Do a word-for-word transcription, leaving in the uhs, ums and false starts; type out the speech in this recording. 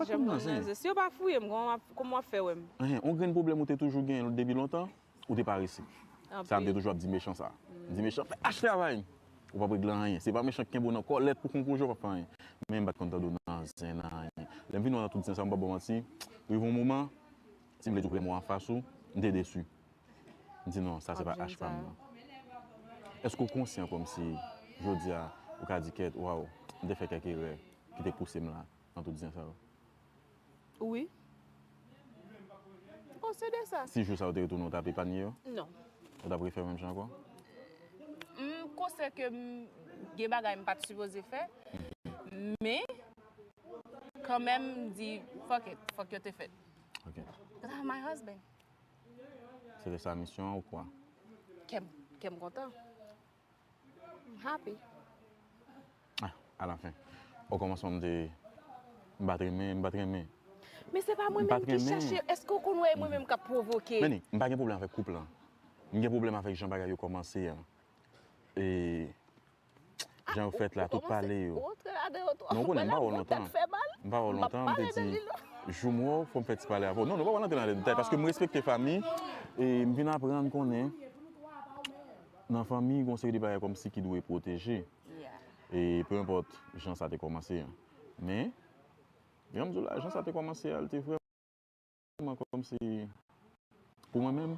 Janm konn nan zen. Si yo pa fouye m, kòman w ap, kòman w ap fè wè m? Enhen, yon grenn pwoblèm ou te toujou gen depi lontan, ou te parese. Sa m te toujou ap di mechan sa. M di mechan, fè H travay. Ou p ap regle anyen. Se pa mechan ki kenbe w nan kòlèt pou konn pwojè, w p ap fè anyen. Men m pa t konn tande w nan zen, nan anyen. Lè m vin wè w nan tout zen sa, m p ap ba w manti, rive yon moman, si m vle di w vrè mo anfas ou, m te desi. M di non, sa se pa H pa m nan. Èske w konsyan kòmsi, jodi a, ou ka di kèt, waw, m te fè kèk erè ki te pouse m la, nan tout zen sa yo? Wi. M konsyan de sa. Si jou sa yo te retounen, ou t ap epanye yo? Non. Ou t ap refè menm jan ankò? M konsyan ke m gen bagay m pa t sipoze fè, men kanmenm m di, fuck it, fòk yo te fèt. Ok. But I have my husband. Se te sa misyon an ou kwa? Kè m, kè m kontan. I'm happy. Ah, alafen. O kòmansman m te, m pa t renmen, m pa t renmen. Men se pa mwen menm ki chache, èske w konn wè e mwen menm k ap pwovoke? Meni, m pa gen pwoblèm avèk koup lan. M gen pwoblèm avèk jan bagay yo kòmanse an. E jan yo fèt la, tout pale yo. Non, ou konnen, m pa wè w lontan. M pa wè w lontan, m te di, jou m wè w, fò m fè ti pale avè w. Non, nou pa wè w antre nan detay, paske m respekte fanmi, e m vin aprann konnen, nan fanmi, gen yon seri de bagay kòmsi ki dwe pwoteje. E pe enpòt jan sa te kòmanse an. Men, jan m di w la, jan sa te kòmanse a, li te vrèman kòmsi, pou mwen menm,